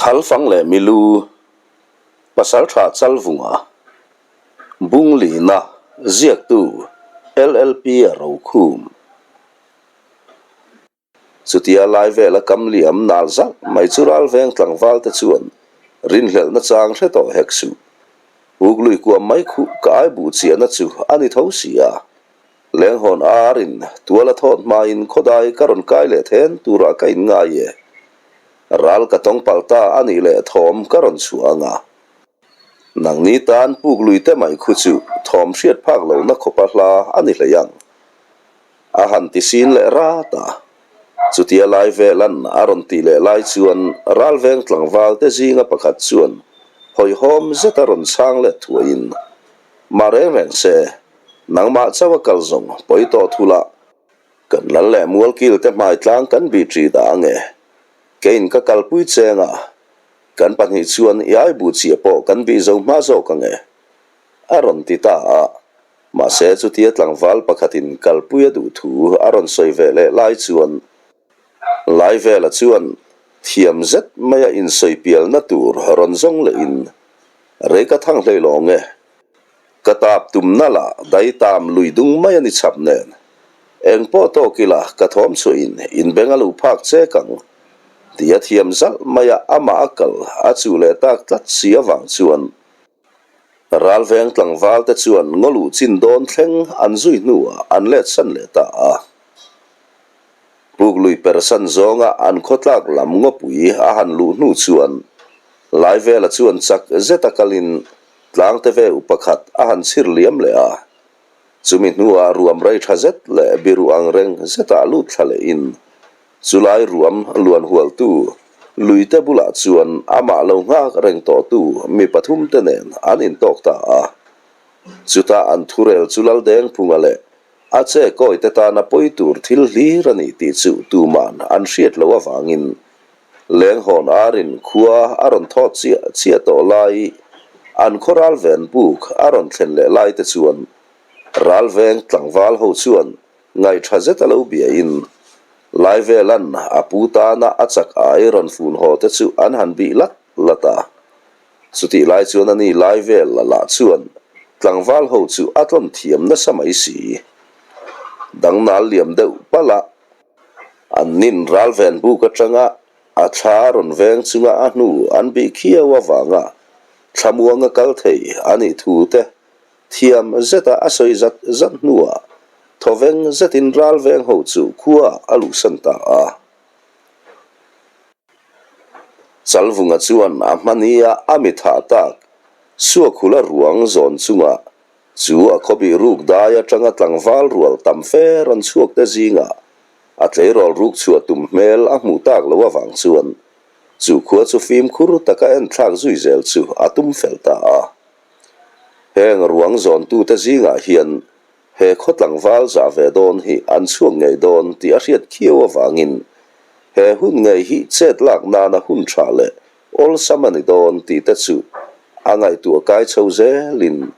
Thalfang leh Milu, Pasaltha Chalvunga, Bunglina, Ziaktu, LLP a rokhum. Chutia lai vela kam liam nal zalh mai chu ralveng tlangval te chuan rinhlelhna chang hre tawh hek suh. Puklui kuam mai khuh ka ai buh chiahna chu a ni tho si a. Lenghawn arin tual a thawt hmain khawdai ka rawn kai leh then turah ka inngai e. Ral ka tawng palh ta a nih leh thawm ka rawn chhuah ang a. Nangni tan puklui te mai khu chu thawm hriat phak lohna khawpa hla a ni hlei ang. A han ti sin leh rat a. Chutia lai velan a rawn tih leh lai chuan ralveng tlangval te zinga pakhat chuan hawihhawm zeta rawn chhang let thuaiin, Mah reng reng se, nangmah chauh a kal zawng pawi tawh thul a, kan lal leh mualkil te hmai tlang kan bih ṭi dah ange. Keiin ka kalpui cheng a, kan pahnih chuan i aibu chiah pawh kan bih zo hma zawk ange, a rawn ti ta a. Mahse chutia tlangval pakhatin kalpui a duh thu a rawn sawi ve leh lai chuan Laivela chuan thiam zet maia insawi pialna tur rawn zawng lehin rei ka thang hlei lawng e. Ka tap tumna lah daitam lui dung mai a ni chhap nen. Eng pawh tawk ila ka thawm chhuahin inbeng a luh phak chek ang tia thiam zalh maia amah a kal a chuh leh tak tlat si avang chuan Ralveng tlangval te chuan ngawluh chin dawn thleng an zui hnuah an let san leh ta a. Puklui persan zawnga an khawtlak lam ngawpui a han luh hnu chuan Laivela chuan chak zeta kalin tlangte ve u pakhat a han chhir liam leh a. Chumi hnuah ruam rei tha zet leh biru ang reng zetah lut thla lehin Chulai ruam luan hualtu luite bulah chuan amah lo nghak reng tawhtu mi pathumte nen an intawk ta a. Chutah an thurel chu Laldengphunga leh a che kawite tana pawi tur thil hlir a ni tih chu tuman an hriat loh avangin Lenghawn arin khua a rawn thawt chiah chiah tawh lai an khaw ralven buk a rawn thlen leh laite chuan ralveng tlangval ho chuan Ngaihṭha zet a lo biain Laivelan a pu tana a chak ai rawn fun haw te chu an han bih lat lat a. Chutih lai chuan ani Laivel la lah chuan tlangval ho chu a tlawn thiam nasa mai si. Dangnal liam deuh palh a, an nin ralven buk aṭanga a thla rawn veng chunga a hnu an bih khiau avanga thlamuanga kal thei a nih thu te Thiam zeta a sawi zat zat hnuah thawveng zetin ralveng ho chu khua a luhsan ta a. Chalvunga chuan a hmania a mi thah tak Suakhula ruang zawn chunga chu a khawbih ruk dai atanga tlangval rual tam fe rawn chhuak te zingah a tleirawl ruk chhuah tum hmel a hmuh tak loh avang chuan chu khua chu fimkhur taka enthlak zui zel chu a tum fel ta a. Heng ruang zawntute zingah hian he khaw tlangval zah ve dawn hi an chhuak ngei dawn tih a hriat khiau avangin he hun ngei hi chet lak nana hun tha leh awlsam a ni dawn tih te chu a ngaihtuah kai chho zelin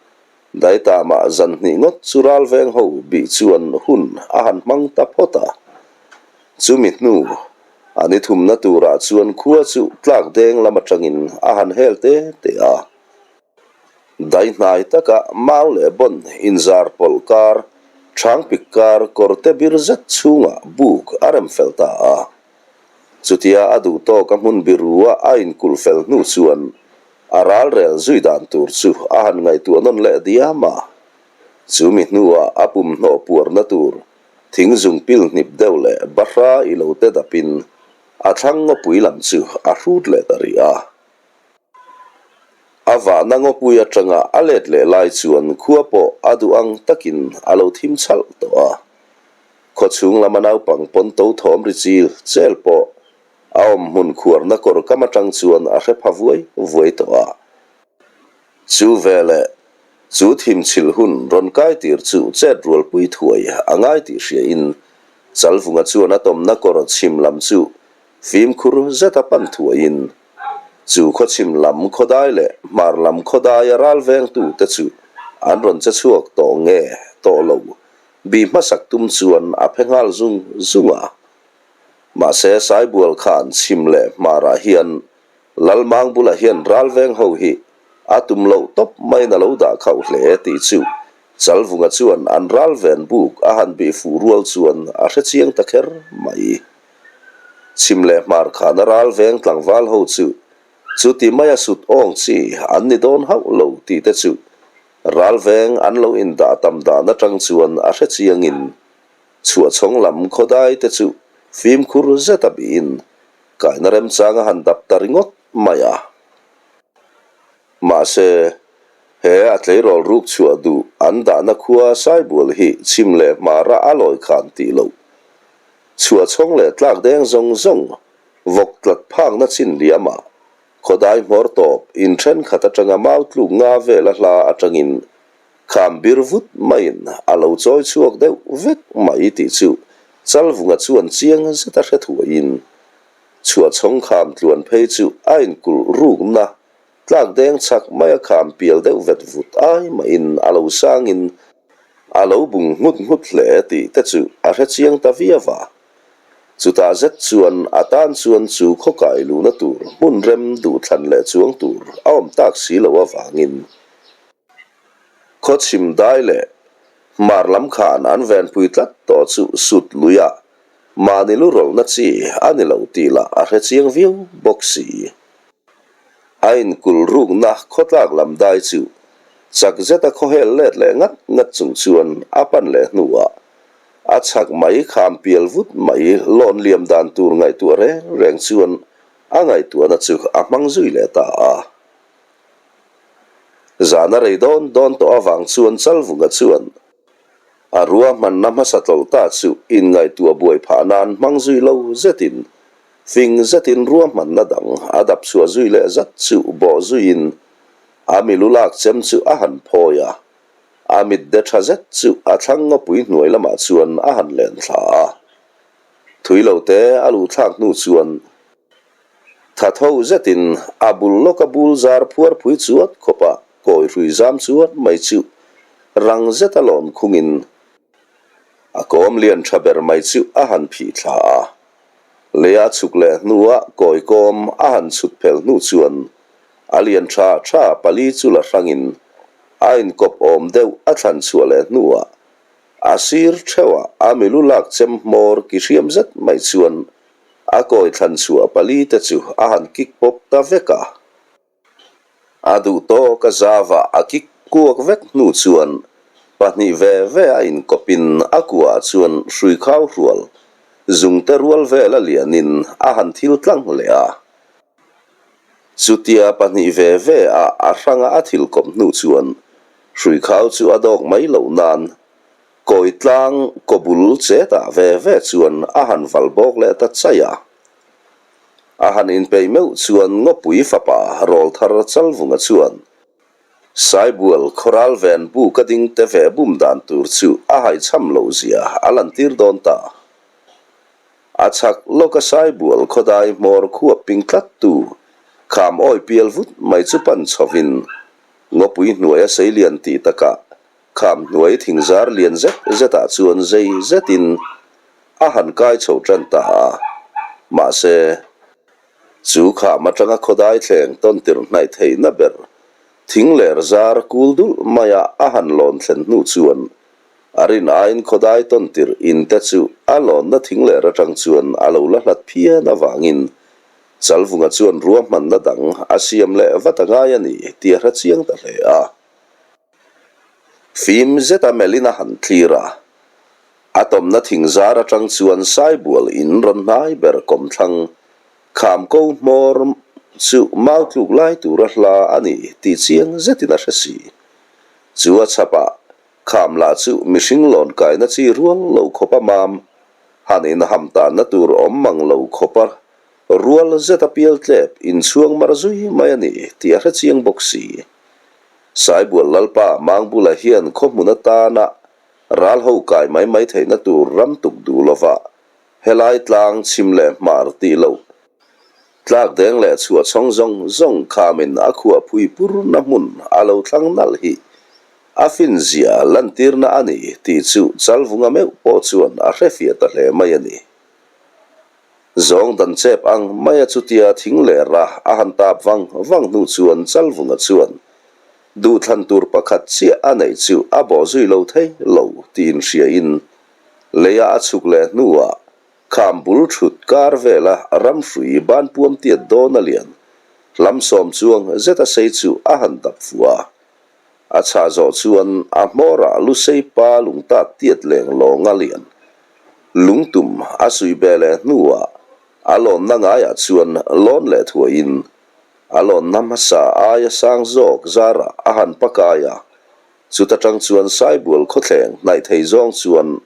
Daitamah zan hnih ngawt chu ralveng ho bih chuan hun a han hmang ta phawt a. Chumi hnu a ni thumna turah chuan khua chu tlak deng lam atangin a han hel te te a. Daihnai taka mau leh bawn inzar pawlh kar, chhangpik kar kawrte bir zet chhungah buk a rem fel ta a. Chutia a duh tawk a hmun birua a inkulh fel hnu chuan a ralrel zui dan tur chu a han ngaihtuah nawn leh diam a. Chumi hnuah a pumhnaw puarna tur thing zung pil hnip deuh leh bahra i lo te dapin a thlang ngawpui lam chu a hrut leh ta rih a. A vahna ngawpui atanga a let leh lai chuan khua pawh a duh ang takin a lo thim chhalh tawh a. Khaw chhung lama naupang pawn to thawm ri chil chel pawh a awm hmun khuarna kawr kam atang chuan a hre pha vuai vuai tawh a. Chu veleh chu thim chhilh hun rawn kai tir chu chet rualpui thuai a ngai tih hriain Chalvunga chuan a tawmna kawr chhim lam chu fimkhur zeta pan thuaiin Chu khawchhim lam khawdai leh hmar lam khawdaia ral vengtute chu an rawn che chhuak tawh nge tawh lo bi hmasak tum chuan a phe nghal zung zung a. Mahse Saibual khan chhim leh hmarah hian Lalmang bulah hian ralveng ho hi a tum loh tawp maiin a lo dah khauh hle tih chu Chalvunga chuan an ralven buk a han bih fuh rual chuan a hre chiang ta kher mai. Chhim leh hmar khana ralveng tlangval ho chu chuti maia sut awng chi an ni dawn hauh lo tih te chu ralveng an lo indah tam dan atang chuan a hre chiangin chhuahchhawng lam khawdai te chu fimkhur zeta bihin kaina remchang a han dap ta ringawt mai a. Mahse, he a tleirawl ruk chhuah duh an dahna khua Saibual hi chhim leh hmara a lawi khan tih loh. Chhuahchhawng leh tlak deng zawng zawng vawk tlat phakna chin liamah khawdai hmawr tawp in thenkhat atanga mau tluk nga vela hla atangin kham bir vut maiin a lo chawi chhuak deuh vek mai tih chu Chalvunga chuan chiang zeta hre thuaiin Chhuahchhawng kham tluan phei chu a inkulh rukna tlak deng chak mai a kham pial deuh vet vut ai mahin a lo sangin a lo bung nghut nghut hle tih te chu a hre chiang ta viau a. Chutah zet chuan a tan chuan chu khawkai luhna tur hmun rem duhthlan leh chuang tur a awm tak si loh avangin khawchhim dai leh hmar lam khan an venpui tlat tawh chu sut luiah Mahni lu rawlhna chi a ni lo tih lah a hre chiang viau bawk si. A inkulh rukna khawtlak lam dai chu chak zeta khawhel let leh ngat ngat chung chuan a pan leh hnuah a chhak mai kham pial vut mai lawn liam dan tur ngaihtuah reng reng chuan a ngaihtuahna chu a hmang zui leh ta a. Zan a rei dawn dawn tawh avang chuan Chalvunga chuan A ruahmanna hmasa tlawlh ta chu inngaihtuah buai phah nan hmang zui lo zetin, fing zetin ruahmanna dang a dap chhuah zui leh zat chu bawh zuiin a milu lak chem chu a han phawi a, a mit de tha zet chu a thlang ngawpui hnuai lamah chuan a han len thla a. Thui lo te a luh thlak hnu chuan tha tho zetin a bul lawka bul zar phuar phui chuat khawpa Kawi hrui zam chuan mai chu rang zeta lawn khungin a kawm lian tha ber mai chu a han phih thla a. Leia chhuk leh hnuah kawi kawm a han chhut phel hnu chuan a lian tha tha pali chu la hrangin a inkawp awm deuh a thlan chhuah leh hnuah a sir theuhah a milu lak chem hmawr ki hriam zet mai chuan a kawi thlan chhuah pali te chu a han kik pawp ta vek a. A duh tawk a zava a kik kuak vek hnu chuan pahnih ve ve a inkawpin a kuaah chuan hrui khau hrual zungte rual vel a lianin a han thil tlang leh a. Chutia pahnih ve ve a a hranga a thil kawp hnu chuan hrui khau chu a dawk mai loh nan kawi tlang kaw bul chetah ve ve chuan a han val bawk leh ta chaih a. A han inpeih meuh chuan Ngawpui fapa Rawlthar Chalvunga chuan Saibual khawral ven bu ka ding te ve bum dan tur chu a haichham loh zia a lantir dawn ta. A chhak lawka Saibual khawdai hmawr khuap ping tlat tu kham awi pial vut mai chu pan chhovin Ngawpui hnuaia seilian tih takah kham hnuai thingzar lian zet zetah chuan zei zetin A han kai chho tan ta a, mahse, chu kham atanga khawdai thleng tawn tirh hnaih theihna ber thing ler zar kul dulh maia a han lawn thlen hnu chuan a rin aiin khawdai tawn tirh in te chu a lawnna thing ler atang chuan a lo la hlat phian avangin Chalvunga chuan ruahmanna dang a siam leh vat a ngai a ni tih a hre chiang ta hle a. Fim zeta melhin a han thlir a. A tawmna thingzar atang chuan Saibual in rawn hnai ber kawmthlang kham ko hmawr chu mau tluk lai tura hla a ni tih chiang zetin a hre si. Chu a chhapah kham lah chu mihring lawn kaina chi rual lo khawpa mam han inham tanna tur awm mang lo khawpa rual zeta pial tlep inchhuang mar zui mai a ni tih a hre chiang bawk si. Saibual Lalpa Mangbula hian khawhmun atana Ral ho kai mai mai theihna tur ram tuk duh lova helai tlang chhim leh hmar tih loh tlak deng leh chhuah chhawng zawng zawng khamin a khuah phui purna hmun a lo thlang nalh hi a fin zia lantirna a ni tih chu Chalvunga meuh pawh chuan a hre fiah ta hle mai a ni. Zawng dan chep ang maia chutia thing lera a han tap vang vang hnu chuan Chalvunga chuan duhthlan tur pakhat chiah a neih chu a bawh zui lo thei lo tih inhriain leia a chhuk leh hnuah kham bul thut kar vela ramhrui banpuam tiat dawn a lian hlamsawm chuang zeta sei chu a han dap fuh a. A chhah zawh chuan a hmawrah lusei pa lungtak tiat leng lawnga lian lungtum a suih be leh hnuah a lawnna ngaiah chuan lawn leh thuaiin a lawnna hmasa aia sang zawk zarah a han pakai a, chuta tang chuan Saibual khawthleng hnaih thei zawng chuan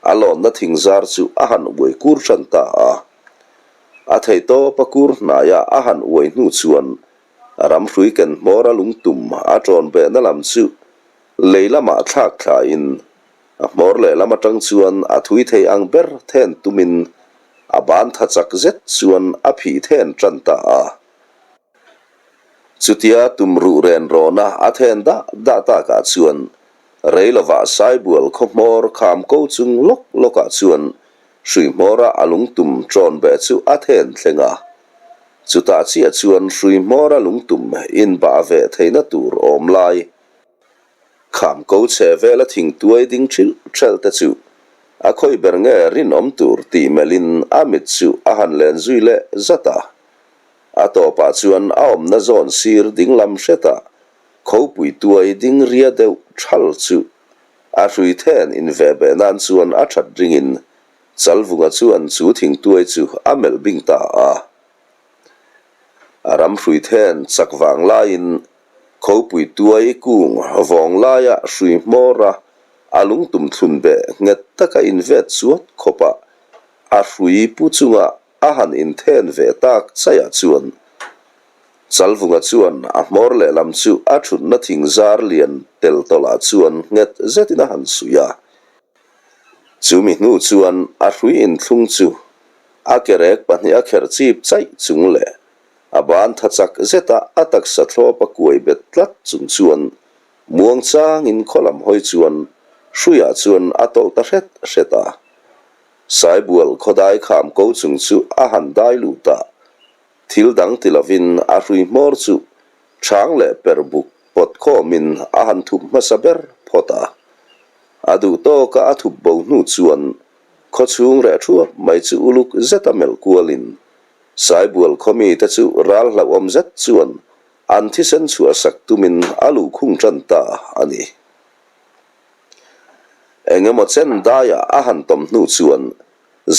a lawnna thing zar chu a han uai kur tan ta a. A theihtawpa kur hnaia a han uai hnu chuan Ramhrui ken hmawra lungtum a ṭawn behna lam chu lei lamah thlak thlain a hmawr lehlam aṭang chuan a thui thei ang ber then tumin a ban tha chak zet chuan a phih then ṭan ta a. Chutia tum ruh ren rawna a then dah dah takah chuan rei lovah Saibual khaw hmawr kham ko chung lawk lawkah chuan hrui hmawra a lungtum ṭawn beh chu a then thleng a. Chutah chiah chuan hrui hmawra lungtum inbah ve theihna tur awm lai, kham ko chhe vela thingtuai ding thilh thelh te chu a khawi ber nge rinawm tur tih melhin a mit chu a han len zui leh zat a. A tawpah chuan a awmna zawn sir dinglam hretah khopui tuai ding ria deuh thal chu a hrui then inveh beh nan chuan a that ringin Chalvunga chuan chu thingtuai chu a melh bing ta a. A ramhrui then chak vang laiin khopui tuai kung vawng laia hrui hmawra a lungtum thlun beh nghet taka invet chuat khawpa a hrui pu chunga a han inthen ve tak chaiah chuan Chalvunga chuan a hmawr lehlam chu a thutna thing zar lian tel tawlhah chuan nghet zetin a han suih a. Chumi hnu chuan a hrui inthlung chu a kerek pahniha kherh chip chaih chung leh a ban tha chak zeta a taksa thlawp a kuai bet tlat chung chuan muang changin khaw lam hawi chuan hruiah chuan a tawlh ta hret hret a. Saibual khawdai kham ko chung chu a han dai lut a, thil dang ti lovin a hrui hmawr chu chhang leh per buk pawt khawmin a han thup hmasa ber phawt a. A duh tawka a thup bo hnu chuan khaw chhung reh thuap mai chu uluk zeta melh kualin Saibual khaw mite chu ral hlauhawm zet chuan an thisen chhuah sak tumin a luhkhung tan ta a ni. Eng emaw chen daiah a han tawm hnu chuan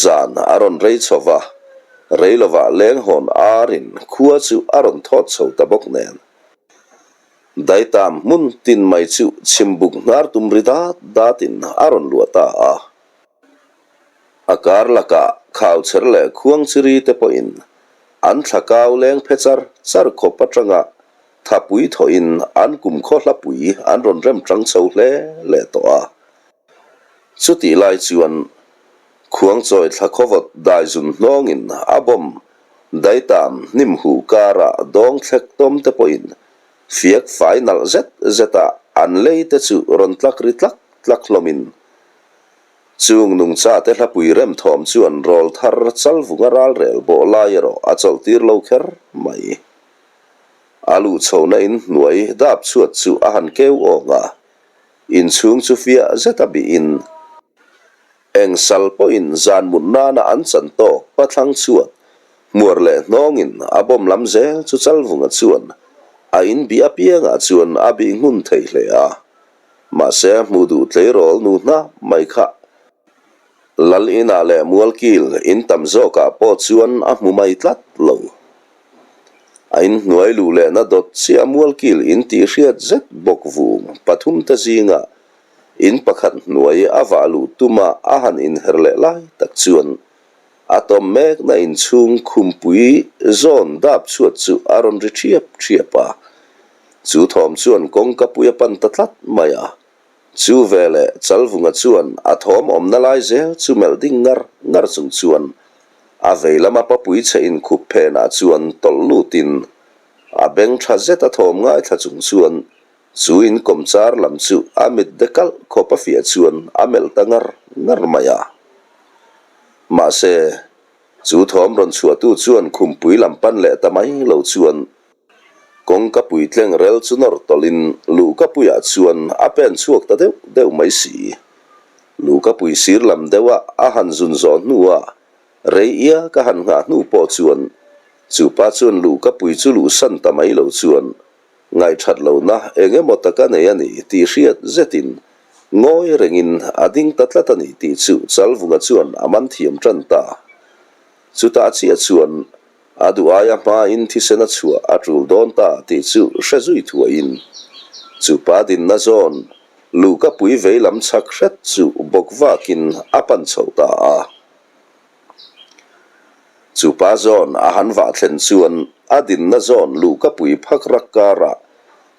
zan a rawn rei chho va, rei lovah lenghawn arin khua chu a rawn thawt chho ta bawk nen. Daitam hmun tin mai chu chhimbuk hnar tum ri dat datin a rawn luah ta a. A kar lakah khauchher leh khuangchiri te pawhin an thla kau leng phe char char khawp atanga thapui thawhin an kumkhaw hlapui an rawn rem tang chho hle leh tawh a. Chutih lai chuan khuangchawi thla khawvawt daizun hnawngin a bawm Daitam hnim huh karah dawng thlek tawm te pawhin fiak fai nalh zet zeta an lei te chu rawn tlak ri tlak tlak hlawmin chung nungcha te hlapui rem thawm chuan rawl thar chalvunga ralrel bawh lai erawh a chawlh tir lo kher mai. A luh chhohna in hnuai dap chhuat chu a han keu awng a, inchhung chu fiah zeta bihin Eng sal pawhin zan mut nana an chan tawk pathlang chuan hmuar leh hnawngin a bawm lam zel chu Chalvunga chuan a in bih apiangah chuan a bih nghun thei hle a. Mahse a hmuh duh tleirawl nu hna mai kha Lal inah leh Mualkil in tam zawkah pawh chuan a hmu mai tlat lo. A in hnuai luh lehna dawt chiah Mualkil in tih hriat zet bawk vung pathumte zingah In pakhat hnuai a vah luh tuma a han inher leh lai tak chuan a tawm mekna inchhung khumpui zawn dap chhuat chu a rawn ri ṭhiap ṭhiap a. Chu thawm chuan kawngka pui a pan ta tlat mai a. Chu veleh Chalvunga chuan a thawm awmna lai zel chu melh ding ngar ngar chung chuan a vei lama papui chhe inkhup phenah chuan tawlh lutin a beng ṭha zet a thawm ngaithla chung chuan Chu in kawmchar lam chu a mit de kalh khawp a fiah chuan a melh ta ngar ngar mai a. Mahse, Chu thawm rawn chhuahtu chuan khumpui lam pan leh ta mai lo chuan kawngkapui tleng rel chu nawr tawlhin luhkapuiah chuan a pen chhuak ta deuh deuh mai si. Luhkapui sir lam deuha a han zun zawh hnuah rei ia ka han nghah hnu pawh chuan chupa chuan luhkapui chu luhsan ta mai lo chuan Ngaihthat lohna eng emaw tak a nei a ni tih hriat zetin ngawi rengin a ding ta tlat a ni tih chu Chalvunga chuan a man thiam tan ta. Chutah chiah chuan a duh aia hmain thisen a chhuah a tul dawn ta tih chu hre zui thuaiin chupa dinna zawn luhkapui vei lam chhak hret chu bawk vakin a pan chho ta a. Chu pa zawn a han vah thlen chuan a dinna zawn luhkapui phak rak karah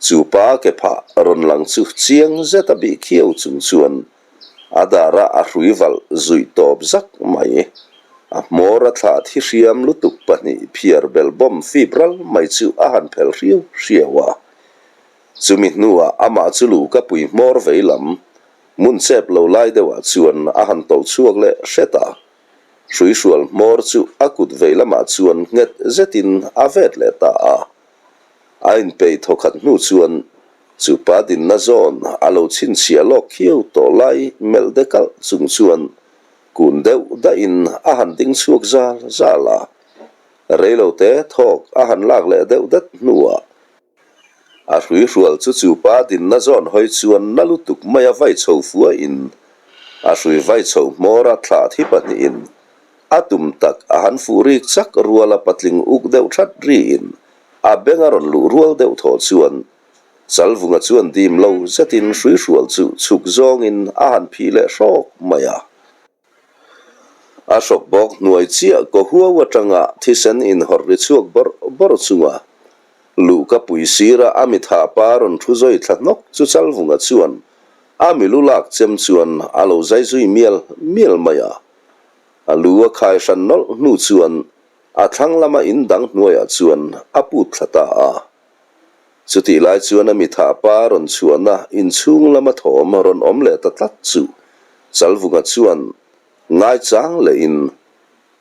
chu pa ke phah rawn lang chu chiang zet a bih khiau chung chuan a darah a hrui valh zuih tawp zak mai. A hmawr a thlah thi hriam lutuk pahnih phiar bel bawm fip ral mai chu a han phel hriau hriau a. Chumi hnuah amah chu luhkapui hmawr vei lam Hmun chep lo lai deuhah chuan a han tawlh chhuak leh hret a, hruihrual hmawr chu a kut vei lamah chuan nghet zetin a vet leh ta a. A inpeih thawkhat hnu chuan chupa dinna zawn a lo chhinchhiah lawk khiau tawh lai melh de kalh chung chuan kun deuh dahin a han ding chhuak zal zal a. Reilote thawk a han lak leh deuh det hnuah A hruihrual chu chupa dinna zawn hawi chuan na lutuk mai a vai chho fuahin a hrui vai chho hmawr a thlah thi pahnihin a tum tak a han fuh rik chak rual a patling uk deuh that riin a beng a rawn luh rual deuh thaw chuan Chalvunga chuan dim lo zetin hruihrual chu chhuk zawngin a han phih leh hrawk mai a. A hrawk bawk hnuai chiah kaw huau atanga thisen inhawrh ri chhuak bawrh bawrh chunga luhka pui sira a mithah pa rawn thu zawi thla hnawk chu Chalvunga chuan a milu lak chem chuan a lo zai zui mial mial mai a. A lu a khai hran nawlh hnu chuan a thlang lama in dang hnuaiah chuan a put thla ta a. Chutih lai chuan a mithah pa rawn chhuahna inchhung lama thawm rawn awm leh ta tlat chu Chalvunga chuan ngaichang lehin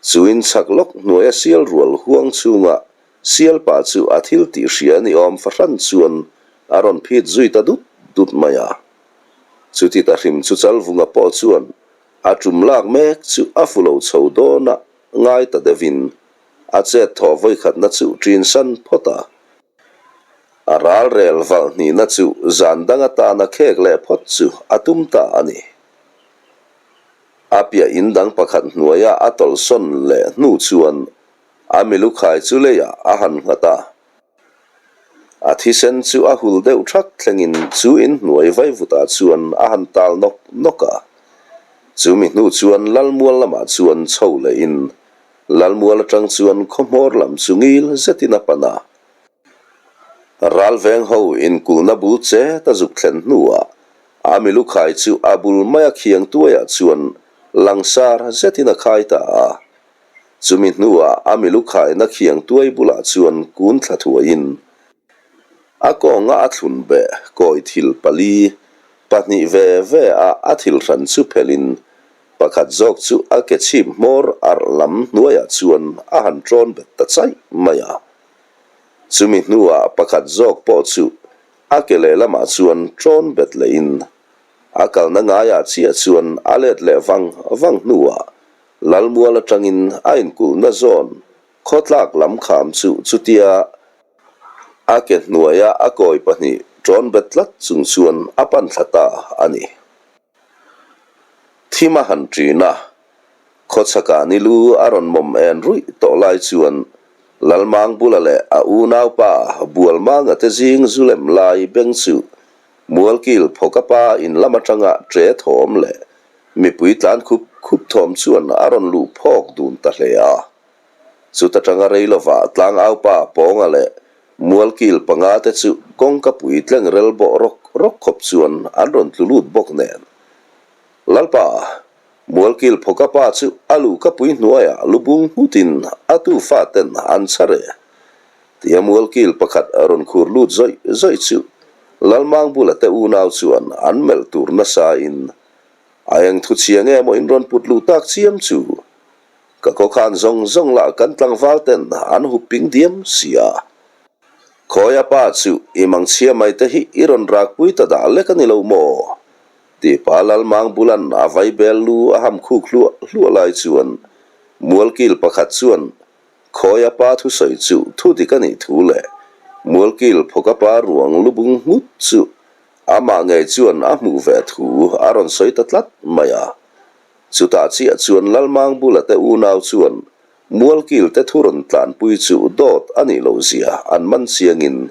chu in chhak lawk hnuaia sial rual huang chhunga sial pa chu a thil tih hria ni awm fahran chuan a rawn phit zui ta dut dut mai a. Chuti ta hrim chu Chalvunga pawh chuan a tum lak mek chu a fu lo chho dawn a ngai ta deuhin A chet thaw vawikhatna chu ṭin san phawt a. A ral rel valh hnihna chu zan dang atana khek leh phawt chu a tum ta a ni. A piah in dang pakhat hnuaia a tawlhsawn leh hnu chuan a milukhai chu leiah a han nghat a. A thisen chu a hul deuh thak thlengin chu in hnuai vaivutah chuan a han tal nawk nawk a. Chumi hnu chuan Lalmual lamah chuan chho lehin Lalmual atang chuan khawhmawr lam chu ngil zetin a pan a. Ralveng ho inkulhna bul chet a zuk thlen hnuah a milukhai chu a bul maia khiang tuaiah chuan langsar zetin a khai ta a. Chumi hnuah a milukhaina khiang tuai bulah chuan kun thla thuaiin a kawnga a thlun beh kawi thil pali pahnih ve ve a a thil hran chu phelhin pakhat zawk chu a ke chhip hmawr arh lam hnuaiah chuan a han ṭawn bet ta chaih mai a. Chumi hnuah pakhat zawk pawh chu a ke lehlamah chuan ṭawn bet lehin a kalna ngaiah chiah chuan a let leh vang vang hnuah Lalmual atangin a inkulhna zawn khawtlak lam kham chu chutia a ke hnuaia a kawi pahnih ṭawn bet tlat chung chuan a pan thla ta a ni. Thim a han ṭin a, khawchhakah ni lu a rawn mawm en ruih tawh lai chuan Lalmang bula leh a unaupa Bualmanga te zing zu lem lai beng chu Mualkil phawkapa in lam atanga ṭe thawm leh Mipui tlan khup khup thawm chuan a rawn luh phawk dun ta hle a. Chuta tanga rei lovah tlangaupa Pawnga leh Mualkil panga te chu kawngkapui tleng rel bawh rawk rawk khawp chuan an rawn tlu lut bawk nen. Lalpa, Mualkil phawka pa chu a luhkapui hnuaiah lubung nghutin a tufa ten an chhar e. Tia Mualkil pakhat rawn khur lut zawih zawih chu Lalmangbula te unau chuan an melh tur nasa in A eng thu chhia nge maw in rawn put luh tak chiam chu? Ka khawkhan zawng zawng lah kan tlangval ten an hup ping diam si a. Khawi a pa chu i mangchhia mai te hi i rawn rakpui ta dah lek a ni lo maw? Tih pa Lalmang bulan a vaibel lu a ham khuk hluah hluah lai chuan Mualkil pakhat chuan Khawi a pa thusawi chu thu dik a nih thu leh Mualkil phawka pa ruang lubung nghut chu amah ngei chuan a hmuh ve thu a rawn sawi ta tlat mai a. Chutah chiah chuan Lalmang bula te unau chuan Mualkil te thu rawn tlanpui chu dawt a nih loh zia an man chiangin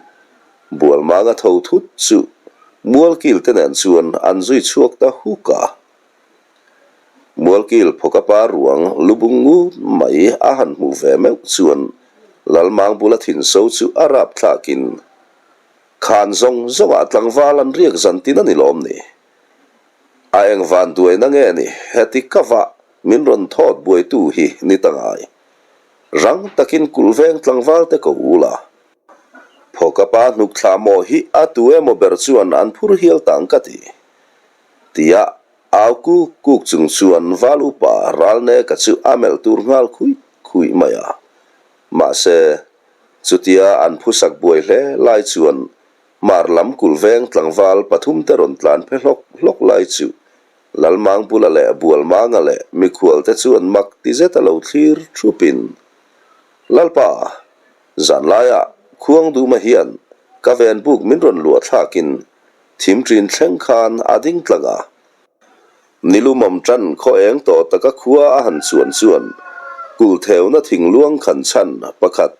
Bualmanga tho thut chu Mualkil te nen chuan an zui chhuak ta huk a. Mualkil phawka pa ruang lubung ngut mai a han hmuh ve meuh chuan Lalmang bula thinso chu a rap thlakin khan zawng zawngah tlangval an riak zan tin a ni lawm ni? A eng van duaina nge ni heti ka vah min rawn thawt buaitu hi ni ta ngai. Rang takin kulh veng tlangval te ko u la. Phawka pa hnuk thlah maw hi a tu emaw ber chuan an phur hial tang ka ti. Tia au kuk kuk chung chuan val upa Ralneka chu a melh tur nghal khuih khuih mai a. Mahse, chutia an phusak buai hle lai chuan Hmar lam kulh veng tlangval pathumte rawn tlan phe hlawk hlawk lai chu Lalmangbula leh Bualmanga leh mikhualte chuan mak ti zet a lo thlir thupin, Lalpa, zanlaiah Khuangduma hian ka ven buk min rawn luah thlakin thim ṭin thleng khan a ding tlang a. Nilumawm ṭan khaw eng tawh taka khua a han chuan chuan kulh theuna thingluang khan chhan pakhat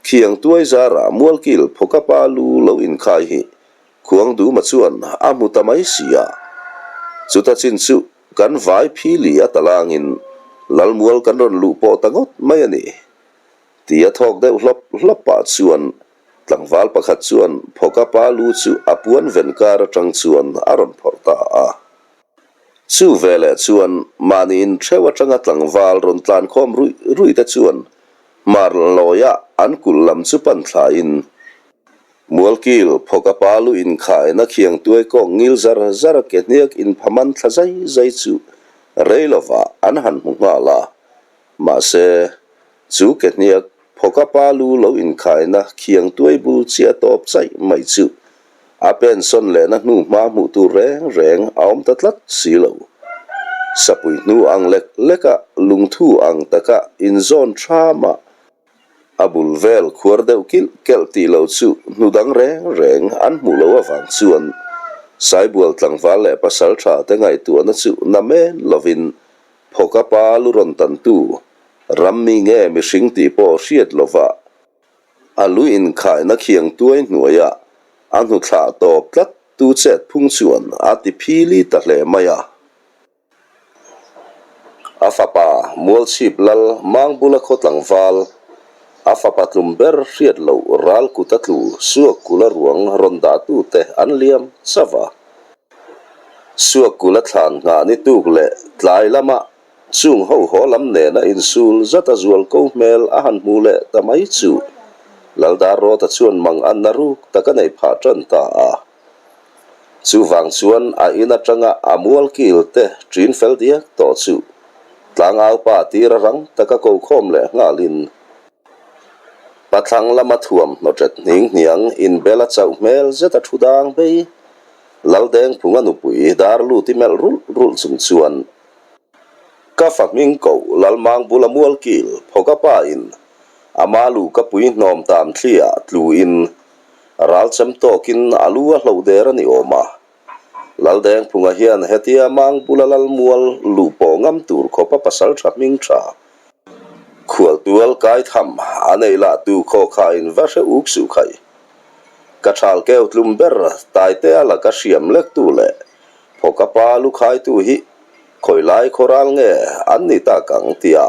Khiang tuai zarah Mualkil phawka pa lu lo inkhai hi Khuangduma chuan a hmu ta mai si a. Chuta chin chu kan vai phili a talangin Lalmual kan rawn luh pawh ta ngawt mai a ni. Tia thawk deuh hlawp hlawp pah chuan tlangval pakhat chuan phawka pa lu chu a puan ven kar atang chuan a rawn phawrh ta a. Chu veleh chuan mahni intheu atanga tlangval rawn tlankhawm ruih ruih te chuan Hmar lawia an kulh lam chu pan thlain Mualkil phawka pa lu inkhaina khiang tuai kawk ngil zar zar a ke hniak inphaman thla zai zai chu rei lovah an han hmu nghal a. Mahse, chu ke hniak phawka pa lu lo inkhaina khiang tuai bul chiah tawp chaih mai chu A pensawn lehna hnu hma hmuh tur reng reng a awm ta tlat si lo. Sapui hnu ang lek leka lungthu ang taka inzawn thamah a bul vel khuar deuh kilh kelh tih lo chu hnu dang reng reng an hmuh loh avang chuan Saibual tlangval leh pasal tha te ngaihtuahna chu na men lovin phawka pa lu rawn tantu rammi nge mihring tih pawh hriat lovah A lu inkhaina khiang tuai hnuaiah a hnuthlah tawp tlat tu chet phung chuan a ti phili ta hle mai a. A fapa Mualchhip lal Mangbula khaw tlangval, a fapa tlum ber hriat loh ral kut a tlu suak kula ruang rawn dahtute an liam chauh a. Suak kula thlan nghah ni tuk leh tlai lamah Chung ho haw lam nena insul zat a zual ko hmel a han hmu leh ta mai chu Laldarrawta chuan mang a na ruk tak a nei phah tan ta a. Chuvang chuan a in atanga a mual kil te ṭin fel diak tawh chu tlangaupa tira rang taka ko khawm leh nghalin pathlang lama thuam hnawṭet hning hniang inbel a chauh hmel zet a thu dang bei Laldengphunga nupui dar lut i melh rulh rulh chung chuan Ka fa hming koh Lalmang bula mualkil phawka pa in ama lu ka pui hnawm tam thliah tlu in ral chem tawk in a lu a hloh der a ni awm a. Laldengphunga hian hetia mang bula Lalmual luh pawh ngam tur khawpa pasal tha hming tha khualtual kai tham a neih lah tu khaw kha in va hre uk suh khai. Ka thal keu tlum ber Taitea laka hriam lek tu leh Phawka pa lu khaitu hi khawilai khawral nge an ni tak ang tia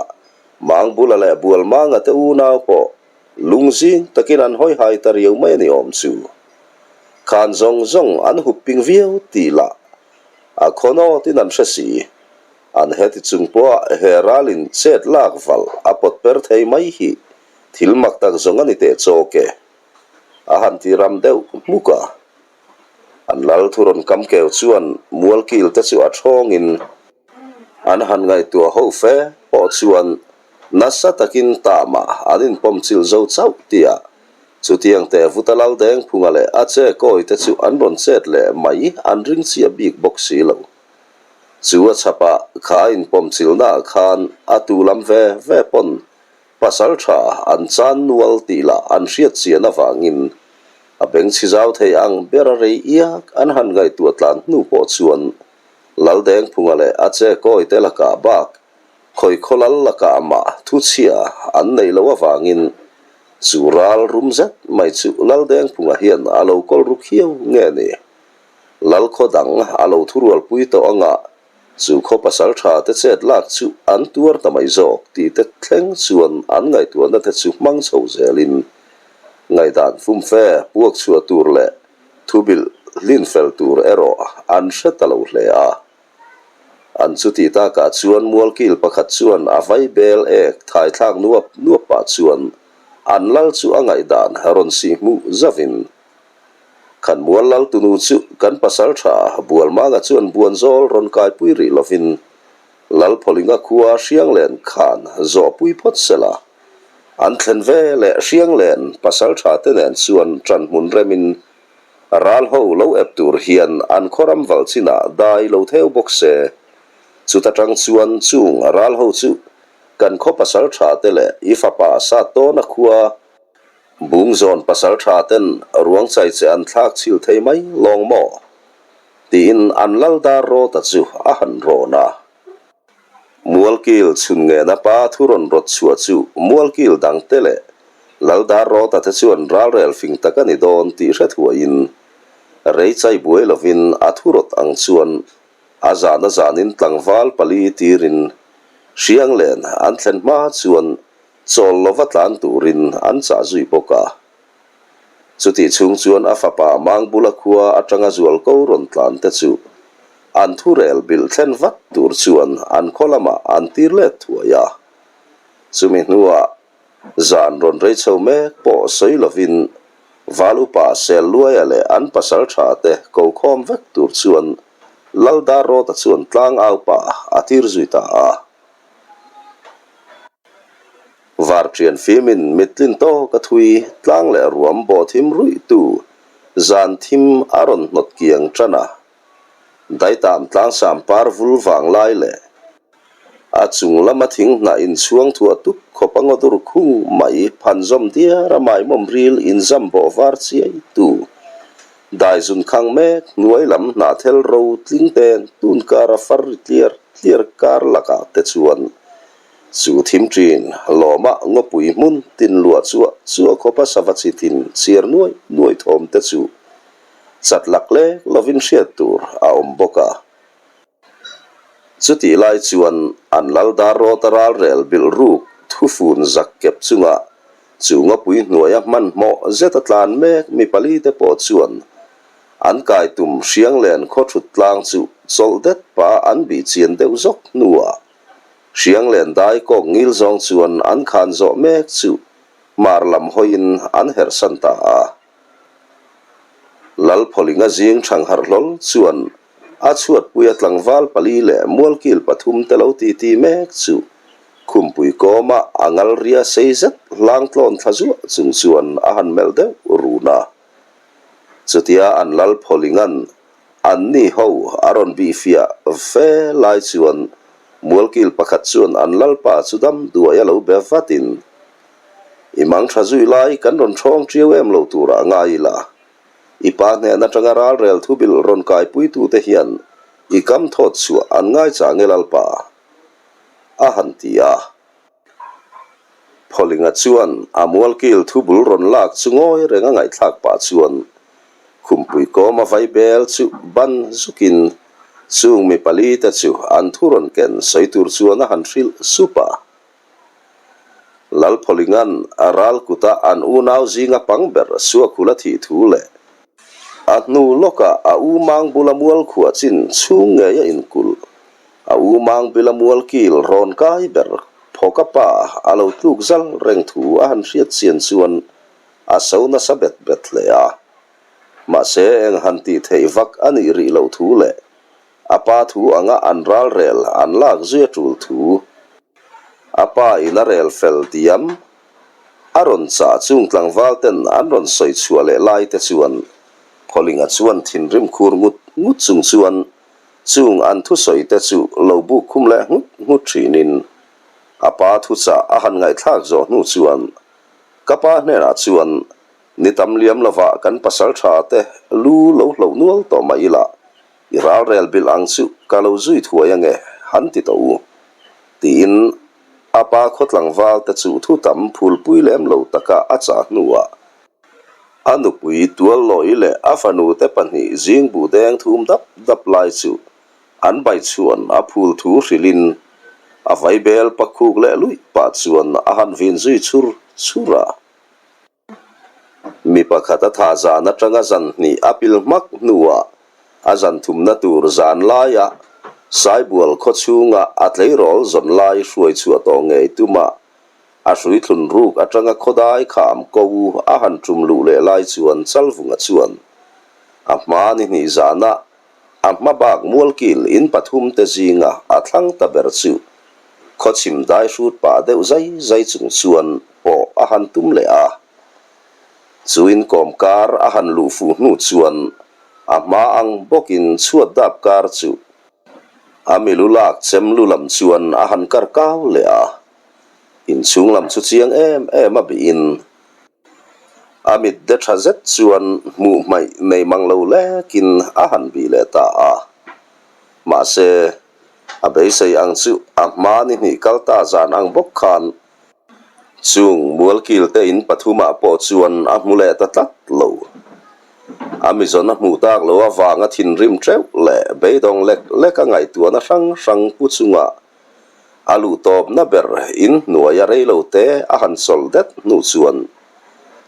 Mangbula leh Bualmanga te unau pawh lungzing takin an hawi hai ta riau mai a ni awm chu. Khan zawng zawng an hup ping viau tih lah a khawnawtin an hre si. An heti chung pawha he ralin chet lak valh a pawt per thei mai hi thil mak tak zawng a ni teh chawk e. A han ti ram deuh hmuk a. An lal thu rawn kam keu chuan mualkil te chu a thawngin an han ngaihtuah ho fe pawh chuan. Nasa takin tamah an inpawm chilh zo chauh tih ah chutiang teh vuta Laldengphunga leh a che kawi te chu an rawn chet leh mai an ring chiah bik bawk si lo. Chu a chhapah kha a inpawm chilhnaah khan a tu lam ve ve pawn pasal tha an chan nual tih lah an hriat chian avangin a bengchhi zau thei ang ber a rei iak an han ngaihtuah tlan hnu pawh chuan Laldengphunga leh a che kawi te lakah bak Khawi khawlal lakah mah thuchhia an neih loh avangin chu ral rum zet mai chu Laldengphunga hian a lo kawl ru khiau nge ni? Lal khaw dang a lo thurualpui tawh anga chu khaw pasal tha te chet lak chu an tuar ta mai zawk tih te thleng chuan an ngaihtuahna te chu hmang chho zelin ngaihdan fumfe puak chhuah tur leh thubilh hlin fel tur erawh an hre ta lo hle a. An chutih takah chuan mualkil pakhat chuan a vai bel ek thaithlak nuap nuap pah chuan an lal chu a ngaihdan rawn sih hmuh zauhin, Khan mual lal tunu chu kan pasal tha Bualmanga chuan buanzawl rawn kaipui rih lovin Lalphawlinga khua Hrianglen khan zawhpui phawt sela an thlen ve leh Hrianglen pasal tha te nen chuan ṭanhmun remin Ral ho lo ep tur hian an khaw ram val chinah dai lo theu bawk se. Chuta tang chuan chung ral ho chu kan khaw pasal tha te leh i fapa sat tawna khua Bungzawn pasal tha ten ruang chai che an thlak chhil thei mai lawng maw? tiin an lal dar rawta chu a han rawn a. Mualkil chhun ngena pa thu rawn rawt chhuah chu Mualkil dangte leh Laldar Rawta te chuan ralrel fing tak a ni dawn tih hre thuaiin rei chai buai lovin a thu rawt ang chuan a zan a zanin tlangval pali tirin Hrianglen an thlen hma chuan chawl lova tlan turin an chah zui bawk a. Chutih chhung chuan a fapa Mangbula khua atanga zualko rawn tlan te chu an thurel bilh thlen vat tur chuan an khaw lamah an tir let thuai a. Chumi hnuah zan rawn rei chho mek pawh sawi lovin Val upa Selluaia leh an pasal tha te ko khawm vek tur chuan Laldarrawta chuan tlangaupa a tir zui ta a. Varṭian fimin mittlin tawk a thui tlang leh ruam bawh thim ruih tu zan thim a rawn hnawt kiang ṭan a. Daitam tlangsam par vul vang lai leh a chung lama thing hnah inchhuang thuah tup khawp a ngaw dur khung mai phan zawm diar a maimawm ril inzam bawh var chiai tu daizun khang mek hnuai lam hnahthel ro tling ten tun kara far ri tliar tliar kar lakah te chuan Chu thim ṭin lawmah ngawpui hmun tin luah chuah chuah khawpa sava chi tin chiar nuai nuai thawm te chu chat lak lek lovin hriat tur a awm bawk a. Chutih lai chuan an lal dar rawta ralrel bilh ruk thufun zak kep chunga chu ngawpui hnuaia hmanhmawh zeta tlan mek mi pali te pawh chuan an kai tum hrianglen khaw thut tlang chu chawlh det pa an bih chian deuh zawk hnuah Hrianglen dai kawk ngil zawng chuan an khan zawh mek chu hmar lam hawiin an herhsan ta a. Lalphawlinga zing thangharh hlawl chuan a chhuatpuia tlangval pali leh mualkil pathum te lo titi mek chu khumpui kawma a ngal ria sei zet hlang tlawn thla zuah chung chuan a han melh deuh run a. Chutia an Lalphawlinga'n Anni ho a rawn bihfiah fe lai chuan mualkil pakhat chuan an lalpa chu dam duai a lo be vatin, I mang tha zui lai kan rawn ṭhawng ṭiau em lo turah ngai ila, i pa hnen aṭanga ralrel thubil rawn kaipuitute hian i kam thawt chhuah an ngaichang e lalpa, a han ti a. Phawlinga chuan a mualkil thu bul rawn lak chu ngawi reng a ngaihthlak pah chuan khumpui kawma vai bel chu ban zukin chung mi pali te chu an thu rawn ken sawi tur chuan a han hrilh sup a. Lalphawlinga'n a ral kuta an unau zinga pang ber Suakhula thih thu leh a hnu lawkah a u mang bula mual khuah chin chhung ngei a inkulh A u mang bila mual kil rawn kai ber phawka pa a lo tluk zal reng thu a han hriat chian chuan a so nasa bet bet hle a. Mahse eng han tih theih vak a nih rih loh thu leh a pa thu anga an ralrel an lak zui a tul thu. A pa in a rel fel diam. A rawn chah chung tlangval ten an rawn sawi chhuah leh lai te chuan Khawlinga chuan thinrim khur ngut ngut chung chuan chung an thusawi te chu lo buk khum leh nghut nghut thin in a pa thuchah a han ngaihthlak zawh hnu chuan ka pa hnenah chuan ni tam liam lovah kan pasal tha te lu lo hloh nual tawh mah ila I ralrel bilh ang chu ka lo zui thuai ange, han ti tawh u. Tiin a pa khaw tlangval te chu thu tam phulpui lem lo taka a chah hnuah a nupui Tuallawi leh a fanu te pahnih zing buh deng thum dap dap lai chu an baichhuan a phul thu hrilhin a vaibel pakhuk leh luih pah chuan a han vin zui chhur chhur a. Mi pakhat a thah zan atanga zan hnih a pil hmak hnuah a zan thumna tur zan laia Saibual khaw chhunga a tleirawl zawn lai hruai chhuah tawh ngei tuma a hrui thlun ruk atanga khawdai kham ko a han tum luh leh lai chuan Chalvunga chuan a hma ni hnih zana a hma bak mualkil in pathum te zinga a thlang ta ber chu khawchhim dai hrut pah deuh zai zai chung chuan pawh a han tum leh a. Chu inkawm kar a han luh fuh hnu chuan a hma ang bawkin chhuat dap kar chu a milu lak chem lu lam chuan a han kar kau leh a. Inchhung lam chu chiang em em a bihin a mit de tha zet chuan hmuh hmaih nei mang lo lekin a han bih leh ta a. Mahse, a beisei ang chu a hma ni hnih kal ta zan ang bawk khan Chung mualkil te in pathumah pawh chuan a hmu leh ta tlat lo. A mizawn a hmuh tak lo avanga thinrim teuh leh beidawng lek lek a ngaihtuahna hrang hrang pu chunga a luh tawpna ber in hnuaia reilo te a han chawlh det hnu chuan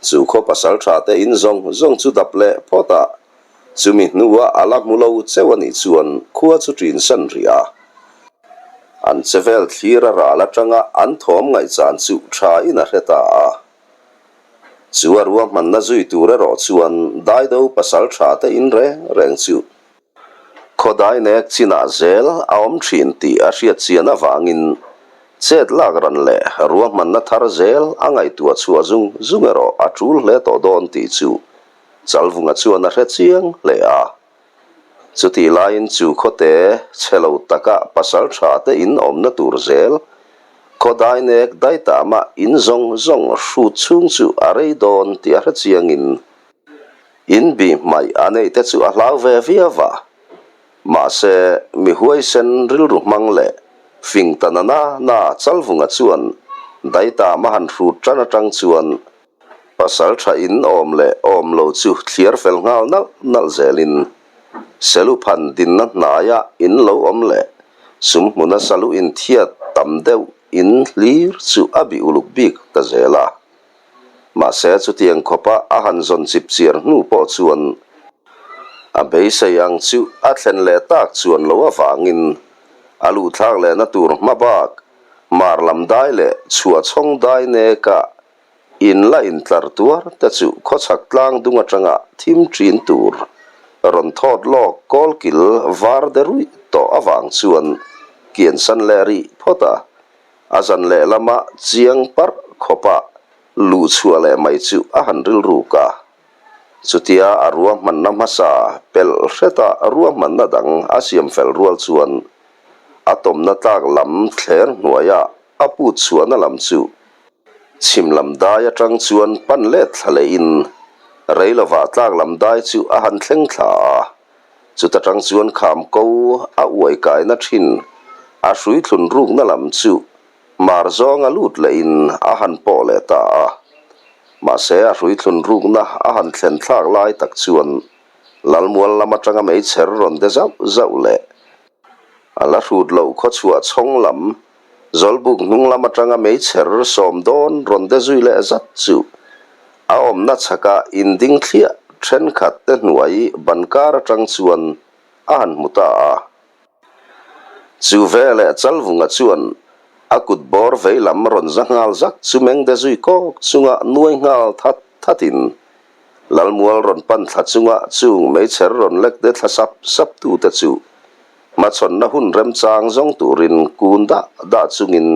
chu khaw pasal tha te in zawng zawng chu dap leh phawt a, chumi hnua a la hmu lo cheu a nih chuan khua chu ṭin san rih a. An che vel thlir a ral atanga an thawm ngaihchan chu tha in a hre ta a. Chu a ruahmanna zui tur erawh chuan Daido pasal tha te in reng reng chu khawdai nek chinah zel a awm thin tih a hriat chian avangin chet lak ran leh ruahmanna thar zel a ngaihtuah chhuah zung zung erawh a tul hle tawh dawn tih chu Chalvunga chuan a hre chiang hle a. Chutih laiin chu khawte chhe lo taka pasal tha te in awmna tur zel, khaw dainek daitama in zawng zawng hrut chhung chu a rei dawn tih a hre chiangin in bih hmaih a neih te chu a hlau ve viau va. Mahse, mi huaisen rilru hmang leh fing ta na na na Chalvunga chuan daitama han hrut tan atang chuan Pasal tha in awm leh awm lo chu thliar fel nghal nalh nalh zelin Selu phan dinna hnaia in lo awm leh sum hmuna salu inthiat tam deuh in hlir chu a bih uluk bik ta zel a. Mahse chutiang khawpa a han zawn chip chiar hnu pawh chuan a beisei ang chu a thlen leh tak chuan lo avangin a luhthlak lehna tur hma bak mar lam dai leh chhuahchhawng dai neka In la intlar tuar te chu khawchhak tlang dung atanga thim ṭin tur rawn thawt lawk kawlkil var de ruih tawh avang chuan kiansan leh rih phawt a, a zan leh lama chiang parh khawpa luh chhuah leh mai chu a han rilruk a. Chutia a ruahmanna hmasa pelh hreta ruahmanna dang a siam fel rual chuan a tawmna tlak lam thler hnuaia a put chhuahna lam chu Chhim lam dai atang chuan pan let thla lehin rei lovah tlak lam dai chu a han thleng thla a, chuta tang chuan kham ko a uai kaina thin a hrui thlun rukna lam chu mar zawnga lut lehin a han pawh leh ta a. Mahse a hrui thlun rukna a han thlen thlak lai tak chuan Lalmual lam atanga meichher rawn de zauh zauh leh A la hrut loh khawchhuah chhawng lam, Zawlbuk hnung lam atanga meichher sawm dawn rawn de zui leh zat chu a awmna chhaka inding thliah thenkhat te hnuai ban kar atang chuan a han hmu ta a. Chu veleh Chalvunga chuan a kut bawr vei lam rawn za nghal zak chu meng de zui kawk chunga nuai nghal that thatin Lalmual rawn pan thla chunga chung meichher rawn lek de thla sap sap tute chu hmachhawnna hun remchang zawng turin kun dah dah chungin.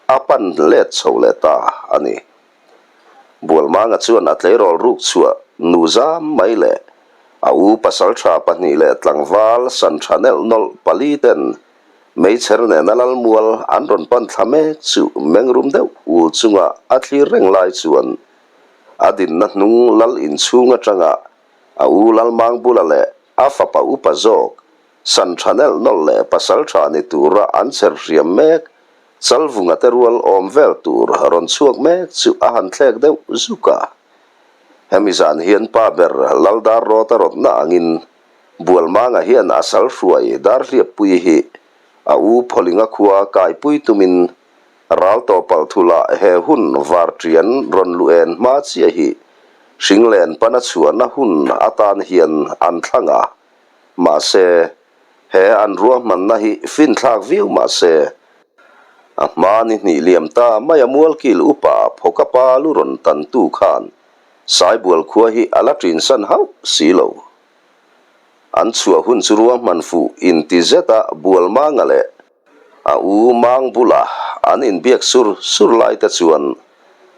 a pan let chho leh ta a ni. Bualmanga chuan a tleirawl ruk chhuah nu zam mai leh a u pasaltha pahnih leh tlangval san tha nelh nawlh pali ten meichher nena lalmual an rawn pan thla mek chu mengrum deuh ul chunga a thlir reng lai chuan a dinna hnung lal inchhung atanga a u Lalmang bula leh a fapa upa zawk san tha nelh nawlh leh pasaltha ni tura an cher hriam mek Chalvunga te rual awm vel tur rawn chhuak mek chu a han thlek deuh zuk a. Hemi zan hian pa ber Laldar rawt a rawtna angin Bualmanga hian a sal hruai Darhliappui hi a u Phawlinga khua kaipui tumin ral tawpal thula he hun varṭian rawn luh en hma chiah hi Hringlen pana chhuahna hun atan hian an thlang a. Mahse, He an ruahmanna hi finthlak viau mah se, a hma ni hnih liam ta mai a mualkil upa phawka pa lu rawn tantu khan Saibual khua hi a la ṭinsan hauh si lo. An chhuah hun chu ruahman fuh inti zeta Bualmanga leh A u mang bula an inbiak sur sur lai te chuan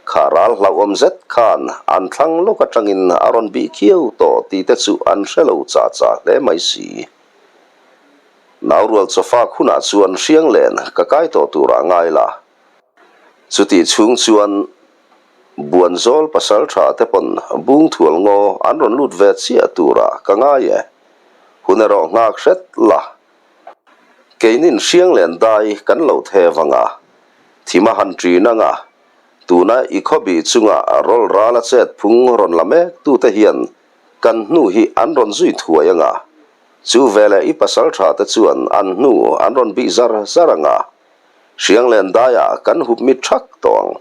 kha ral hlauhawm zet khan an thlang lawk atangin a rawn bih khiau tawh tih te chu an hre lo chah chah hle mai si. Naurual chawfak hunah chuan hrianglen ka kai tawh turah ngai la. Chutih chhung chuan Buanzawl pasal tha te pawn bungthual ngaw an rawn lut ve chiah turah ka ngai e. Hun erawh nghak hret la. Keinin Hrianglen dai kan lo the vang a, thim a han ṭin ang a, tuna i khawbi chunga rawl ral a chet phung rawn la mek tute hian kan hnu hi an rawn zui thuai ang a, chu veleh i pasal ṭha te chuan an hnu an rawn bih zar zar ang a, Hrianglen daiah kan hup mit ṭhak tawh ang.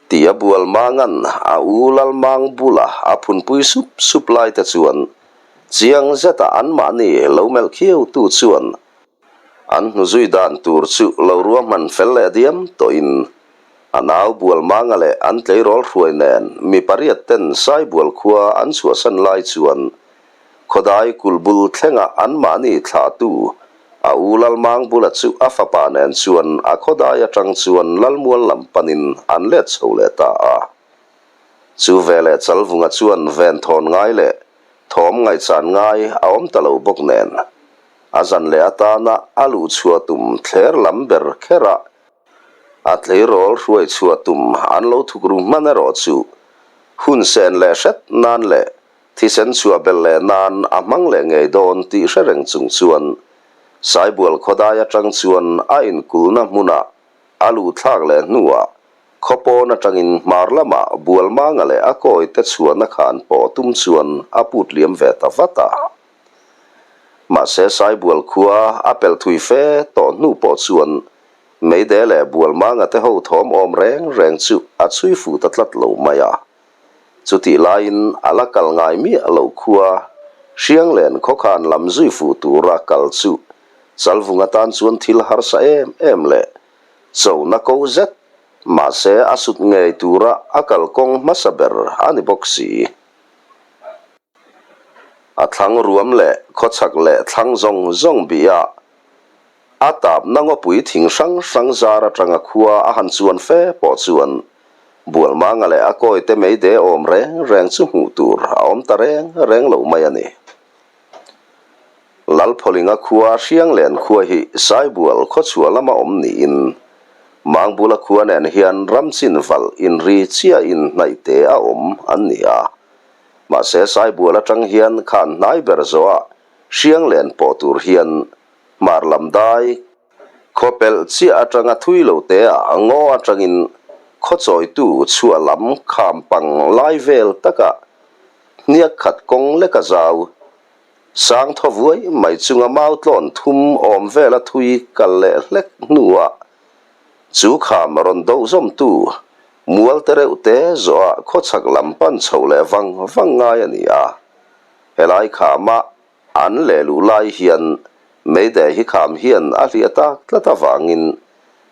Tia Bualmanga'n a u Lalmang bula a phunpui sup sup lai te chuan chiang zeta anmahni lo melh khiautu chuan an hnuzui dan tur chu lo ruahman fel leh diam tawhin a nau Bualmanga leh an tleirawl hruai nen mi pariat ten Saibual khua an chhuahsan lai chuan Khawdai kulhbul thlenga anmahni thlahtu a u Lalmang bula chu a fapa nen chuan a khawdai atang chuan Lalmual lam panin an let chho leh ta a. Chu veleh Chalvunga chuan venthawn ngai leh thawm ngaihchan ngai a awm ta lo bawk nen a zan leh atana a luh chhuah tum thler lam ber kherah a tleirawl hruai chhuah tum an lo thuk ru hman erawh chu hun sen leh hret nan leh Thisen chhuah belh leh nan a hmang leh ngei dawn tih hre reng chung chuan Saibual khawdai atang chuan a inkulna hmunah a luh thlak leh hnuah khaw pawn atangin hmar lamah Bualmanga leh a kawite chhuahna khan pawh tum chuan a put liam ve ta vat a. Mahse Saibual khua a pelh thui fe tawh hnu pawh chuan Meide leh Bualmanga te ho thawm awm reng reng chu a chhui fuh ta tlat lo mai a. Chutih laiin a la kal ngai miah lo khua, Hrianglen khawkhan lam zui fuh tura kal chu Chalvung atan chuan thil harsa em em leh chona ko zet, mahse a sut ngei tura a kalkawng hmasa ber a ni bawk si. A thlang ruam leh khawchhak leh thlang zawng zawng bih a, a tapna ngawpui thing hrang hrang zar atanga khua a han chuan fe pawh chuan Bualmanga leh a kawite meide awm reng reng chu hmuh tur a awm ta reng reng lo mai a ni. Lalphawlinga khua Hrianglen khua hi Saibual khawchhuah lama awm niin Mangbula khua nen hian ramchin valh inri chiahin hnaihte a awm an ni a. Mahse Saibual atang hian khan hnai ber zawhah Hrianglen pawh tur hian hmar lam dai khaw pelh chiah atanga thui lo te ah ngaw atangin khaw chawitu chhuah lam kham pang lai vel takah hniak khat kawng leka zau sang thaw vuai mai chunga mau tlawn thum awm vela thui kal leh hlek hnuah chu kham rawn do zawmtu mual te reuh te zawhah khawchhak lam pan chho leh vang vang ngai a ni a. Helai khama an leh luh lai hian Meidei hi kham hian a hliah tak tlat avangin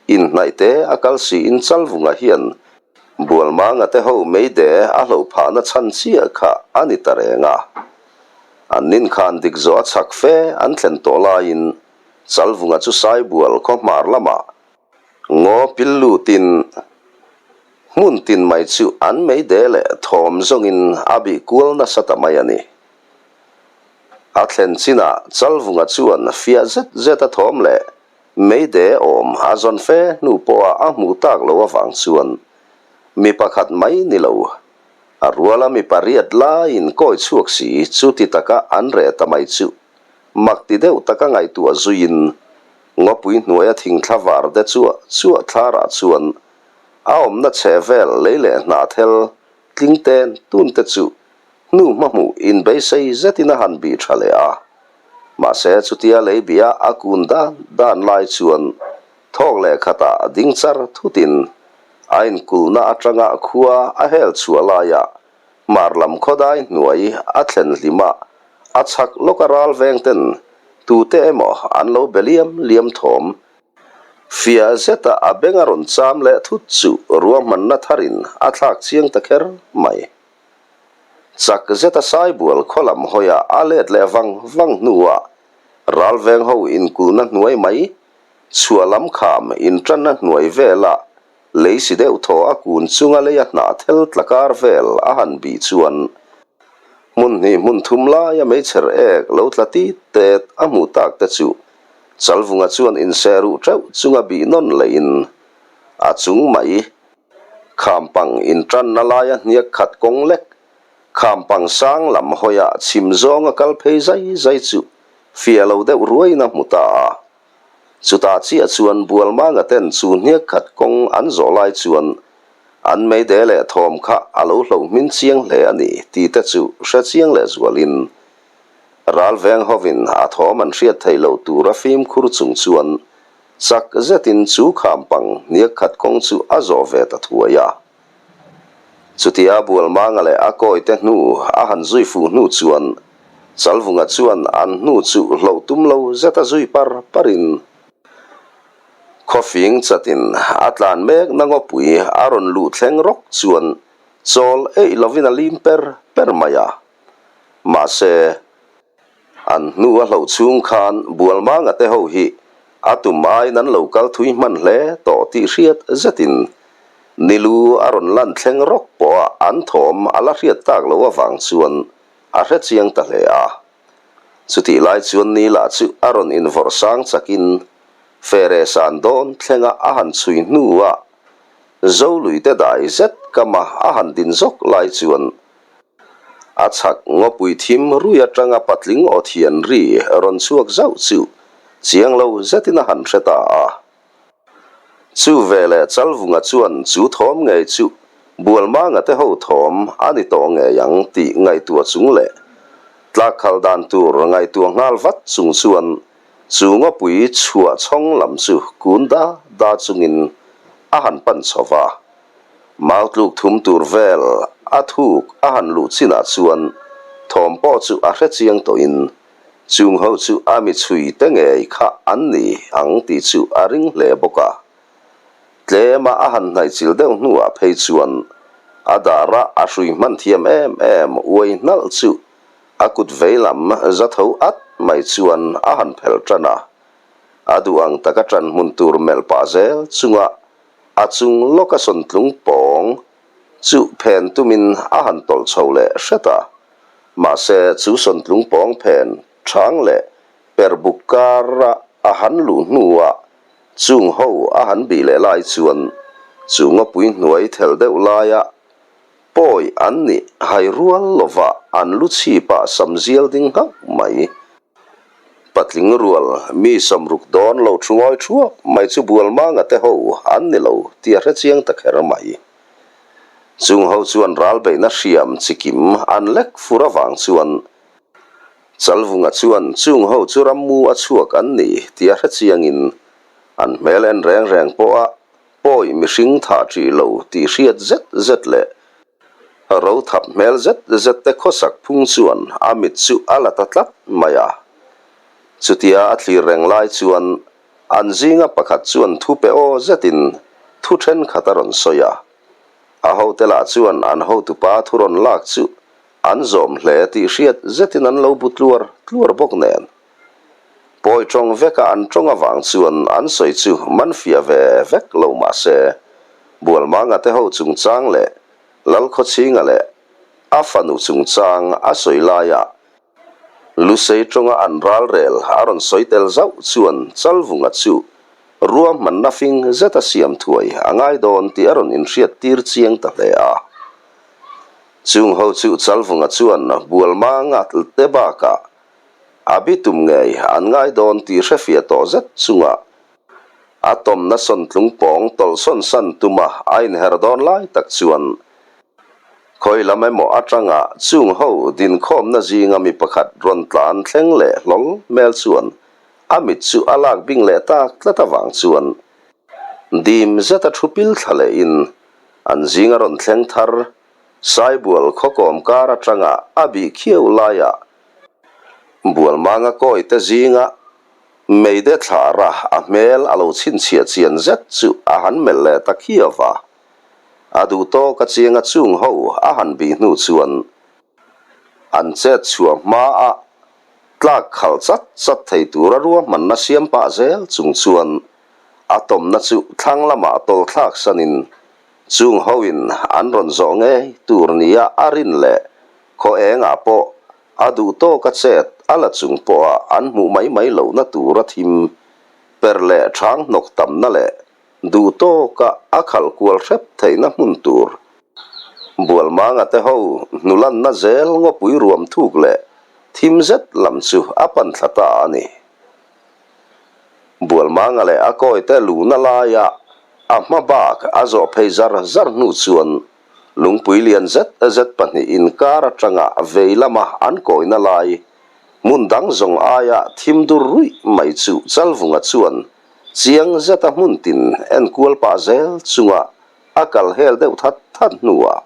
inhnaih te a kal siin Chalvunga hian Bualmanga te ho Meidei a hloh phahna chhan chiah kha a ni ta reng a. An nin khan dik zawh a chhak fe an thlen tawh laiin Chalvunga chu Saibual khaw hmar lamah. Ngaw pil lutin hmun tin mai chu an meide leh thawm zawngin a bih kual nasa ta mai a ni. A thlen chinah Chalvunga chuan fiah zet zet a thawm leh meide awm a zawn fe hnu pawha a hmuh tak loh avang chuan mi pakhat mai ni lo, a ruala mi pariat laiin kawi chhuak si chuti taka an reh ta mai chu mak ti deuh taka ngaihtuah zuiin ngawpui hnuaia thingthla var de chuah chuah thlarah chuan a awmna chhe vel lei leh hnahthel tling ten tun te chu hnu hmahmuh inbeisei zetin a han bih tha leh a. Mahse chutia lei bih a a kun dan dan lai chuan thawk leh khatah ding char thutin a inkulhna atanga khua a hel chhuah laiah Hmar lam khawdai hnuai a thlen hlim a, a chhak lawka ral veng ten tute emaw an lo be liam liam thawm. Fiah zeta a beng a rawn cham leh thut chu ruahmanna tharin a thlak chiang ta kher mai. Chak zeta Saibual khaw lam hawiah a let leh vang vang hnuah ral veng ho inkulhna hnuai mai chhuah lam kham intanna hnuai velah Lei si deuh thaw a kun chunga leia hnah thel tla kar vel a han bih chuan hmun hnih hmun thum laia meichher ek lo tla tit tet a hmuh tak te chu Chalvunga chuan inseh ruh teuh chunga bih nawn leiin a chung mai khampang intanna laia hniak khat kawng lek khampang sang lam hawiah chhim zawnga kal phei zai zai chu fiah lo deuh ruaiin a hmu ta a. Chutah chiah chuan Bualmanga ten chu hniak khat kawng an zawh lai chuan an meide leh thawm kha a lo hloh hmin chiang hle a ni tih te chu hre chiang leh zualin Ralveng hovin a thawm an hriat theih loh tura fimkhur chung chuan chak zetin chu khampang hniak khat kawng chu a zawh ve ta thuai a. Chutia Bualmanga leh a kawite hnu a han zui fuh hnu chuan Chalvunga chuan an hnu chu hloh tum lo zeta zui par parin khawfing chatin a tlan mek na ngawpui a rawn luh thleng rawk chuan chawl eih lovin a lim per per mai a. Mahse. An hnu a hloh chhung khan Bualmanga te ho hi a tum aiin an lo kal thui hman hle tawh tih hriat zetin Nilu a rawn lan thleng rawk pawha an thawm a la hriat tak loh avang chuan a hre chiang ta hle a. Chutih lai chuan Nila chu a rawn invawrh sang chakin fere san dawn thlenga a han chhui hnuah Zoluite dai zet kama a han din zawk lai chuan A chhak ngawpui thim rui atanga patling aw thian ri rawn chhuak zauh chu chiang lo zetin a han hre ta a. Chu veleh Chalvunga chuan chu thawm ngei chu Bualmanga te ho thawm a ni tawh ngei ang tih ngaihtuah chung leh tlak khal dan tur ngaihtuah nghal vat chung chuan chu ngawpui chhuah chhawng lam chu kun da da chungin a han pan chho va. Mau tluk thum tur vel a thuk a han luh chinah chuan thawm pawh chu a hre chiang tawhin chung ho chu a mi chhui te ngei kha an ni ang tih chu a ring hle bawk a. Tlema a han hnaihchilh deuh hnuah phei chuan a dara a hrui hman thiam em em uai hnalh chu a kut vei lam za tho at mai chuan a han phelh tan a. A duh ang taka tan hmun tur melh pah zel chunga A chung lawka sawntlung pawng chu phen tumin a han tawlh chho leh hret a, mahse chu sawntlung pawng phen chang leh perbuk kara a han luh hnuah chung ho a han bih leh lai chuan chu ngawpui hnuai thelh deuh laia pawi an nih hai rual lova an lu chhipah samzial ding nghauh mai. Patling rual mi samruk dawn lo thu ngawi thuak mai chu Bualmanga te ho an ni lo tih a hre chiang ta kher mai. Chung ho chuan ral beihna hriam chikim an lek fur avang chuan Chalvunga chuan chung ho chu rammu a chhuak an ni tih a hre chiangin an hmel en reng reng pawha pawi mihring thah ṭih lo tih hriat zet zet leh Ro thap hmel zet zet te khawsak phung chuan a mit chu a la ta tlat mai a. Chutia a thlir reng lai chuan an zinga pakhat chuan thu pe aw zetin thu thenkhat a rawn sawi a. A hote lah chuan an hotupa thu rawn lak chu an zawm hle tih hriat zetin an lo bu tluar tluar bawk nen. Pawi tawng veka an tawng avang chuan an sawi chu man fiah ve vek lo mah se, Bualmanga te ho chungchang leh Lalkhawchhinga leh a fanu chungchang a sawi laiah Lusei tawnga an ralrel a rawn sawi tel zauh chuan Chalvunga chu ruahmanna fing zeta siam thuai a ngai dawn tih a rawn inhriat tir chiang ta hle a. Chung ho chu Chalvunga chuan Bualmanga te bakah a bitum ngei an ngai dawn tih hrefiah tawh zet chunga a tawmna sawntlung pawng tawlhsawn san tuma a inher dawn lai tak chuan Khawi lam emaw atanga chung ho dinkhawmna zinga mi pakhat rawn tlan thleng leh hlawl hmel chuan a mit chu a lak bing leh tak tlat avang chuan dim zeta thu pil thla lehin an zinga rawn thleng thar Saibual khawkawm kar atanga a bih khiau laiah Bualmanga kawi te zinga meide thlara a hmel a lo chhinchhiah chian zet chu a han melh leh ta khiau va. A duh tawk a chiang a chung ho a han bih hnu chuan an chet chhuah hma a tlak khalh chat chat thei tura ruahmanna siam pah zel chung chuan a tawmna chu thlang lamah tawlh thlak sanin chung hoin an rawn zawh ngei tur nia a rin leh khaw engah pawh a duh tawk a chet a la chung pawha an hmuh mai mai lohna tura thim per leh thang hnawk tamna leh Duh tawka a khalh kual hrep theihna hmun tur Bualmanga te ho hnulanna zel ngawpui ruam thuk leh thim zet lam chu a pan thla ta a ni. Bualmanga leh a kawite luhna laia a hma bak a zawh phei zar zar hnu chuan lungpui lian zet zet pahnih inkar atanga vei lama an kawina lai hmun dang zawng aia thim dur ruih mai chu Chalvunga chuan Chiang zeta hmun tin enkual pah zel chunga a kal hel deuh that that hnuah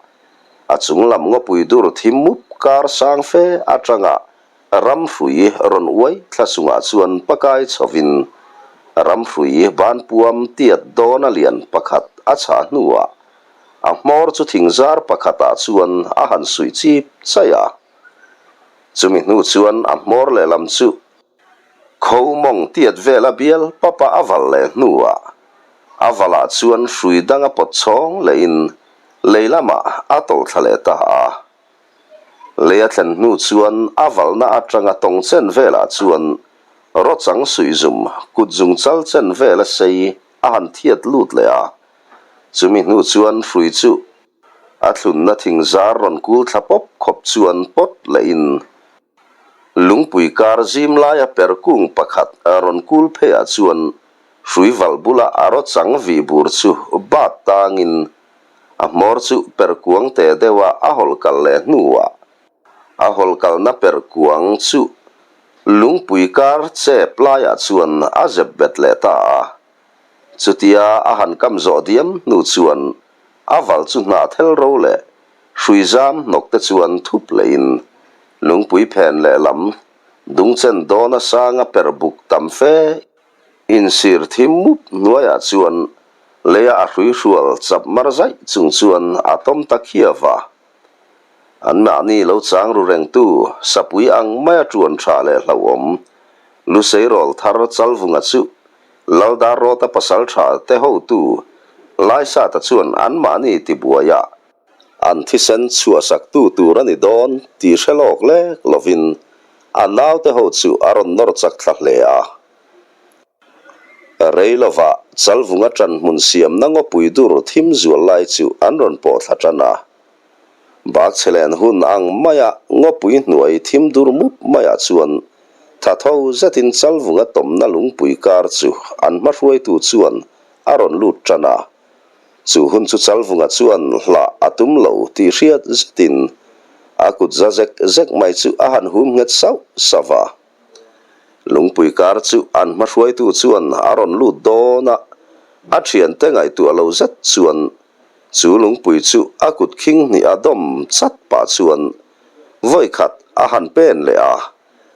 a chung lam ngawpui dur thim mup kar sang fe atanga ramhrui rawn uai thla chungah chuan pakai chhovin ramhrui banpuam tiat dawna lian pakhat a chhah hnuah a hmawr chu thingzar pakhatah chuan a han suih chip chaih a. Chumi hnu chuan a hmawr lehlam chu Kho mawng tiat vela bial papa a val leh hnuah a valah chuan hrui dang a pawt chhawng lehin lei lamah a tawlh thla leh ta a. Lei a thlen hnu chuan a valna atanga tawng chen velah chuan rawchang suihzum kut zung chal chen vela sei a han thiat lut leh a. Chumi hnu chuan hrui chu a thlunna thing zar rawn kul thla pawp khawp chuan pawt lehin Lungpui kar zim laia per kung pakhat rawn kul pheiah chuan hrui valh bula a raw chang vih bur chu bat tangin a hmawr chu per kuang te deuha a hawlh kal leh hnuah a hawlh kalna per kuang chu lungpui kar chep laiah chuan a zep bet leh ta a. Chutia a han kam zawh diam hnu chuan a valh chu hnah thel ro leh Hrui zam hnawk te chuan thup leiin lungpui phen lehlam dungchen dawna sanga per buk tam fe insir thim mup hnuaiah chuan leia a hrui hrual chap mar zaih chung chuan a tawm ta khiau a. An mahni lo chang ru rengtu sapui ang maia ṭuan ṭha leh hlauhawm Lusei rawl thar Chalvunga chu Laldar Rawta pasal ṭha te hotu Laisata chuan anmahni tibuaiah An thisen chhuahsaktu tur a ni dawn tih hre lawk lek lovin a naute ho chu a rawn nawr chak thla hle a. Rei lovah Chalvunga ṭanhmun siamna ngawpui dur thim zual lai chu an rawn pawh thla ṭan a. Bakchhelen hun ang maia ngawpui hnuai thim dur mup maiah chuan thatho zetin Chalvunga tawmna lungpui kar chu an hmahruaitu chuan a rawn lut ṭan a. Chu hun chu Chalvunga chuan hlah a tum lo tih hriat zetin a kut za zek zek mai chu a han hum nghet sauh sauh a. Lungpui kar chu an hmahruaitu chuan a rawn lut dawn a, a thiante ngaihtuah lo zet chuan chu lungpui chu a kut khing hnih a dawm chat pah chuan vawi khat a han pen leh a,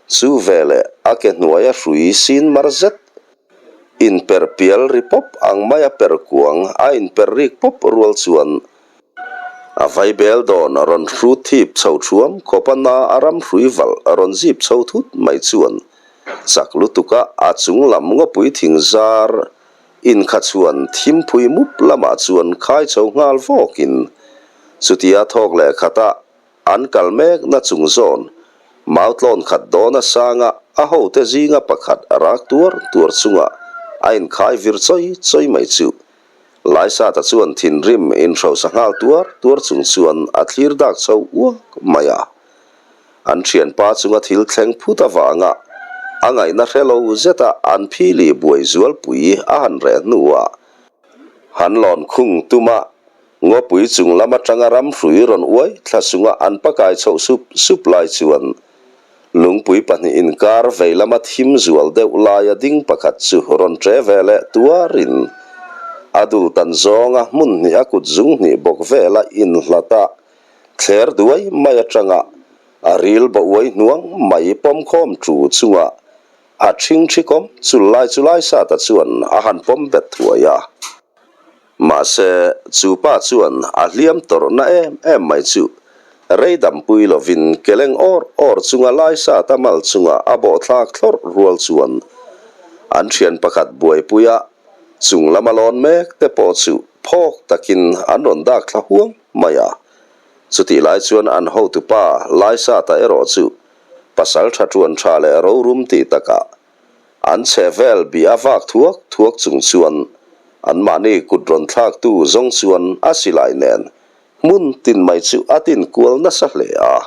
chu veleh a ke hnuaia hrui sin mar zet Inper pial ri pawp ang maia per kuang a inper rik pawp rual chuan a vaibel dawn a rawn hrut thip chho thuam khawp a na a ram hrui valh a rawn zip chho thut mai chuan. Chak lutuka a chung lam ngawpui thing zar inkhachuan thimphui mup lamah chuan khai chho nghal vawkin chutia thawk leh khata an kal mekna chung zawn mautlawn khat dawn a sanga a hote zinga pakhat a rak tuar tuar chunga a inkhai vir chawi chawi mai chu Laisata chuan thinrim inhrosa nghal tuar tuar chung chuan a thlir dak chho uak mai a. An thianpa chunga thil thleng phut avanga a ngaihna hre lo zeta an phili buai zualpui a han reh hnuah han lawn khung tuma ngawpui chung lam atanga ramhrui rawn uai thla chunga an pakai chhoh sup sup lai chuan Lungpui pahnih inkar vei lama thim zual deuh laia ding pakhat chu rawn ṭe ve leh tuarin a dul tan zawnga hmun hnih a kut zung hnih bawk vela inhlata thler duai mai atanga a ril baw uai hnuang mai pawm khawm ṭu chunga a ṭhing ṭhi kawm chul lai chu lai sata chuan a han pawm bet thuai a. Mahse, chu pa chuan a hliam tawrhna em em mai chu rei dampui lovin keleng awr awr chunga laisa ta mal chunga a bawhthlak thlawrh rual chuan an thian pakhat buaipuia chung lama lawn mek te pawh chu phawk takin an rawn dak thla huang mai a. Chutih lai chuan an hotupa laisa ta erawh chu pasal tha tuan tha leh rorum tih takah An chhe vel bih a vak thuak thuak chung chuan anmahni kut rawn thlaktu zawng chuan a silai nen hmun tin mai chu a tin kual nasa hle a.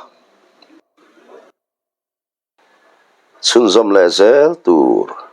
Chhunzawm leh zel tur.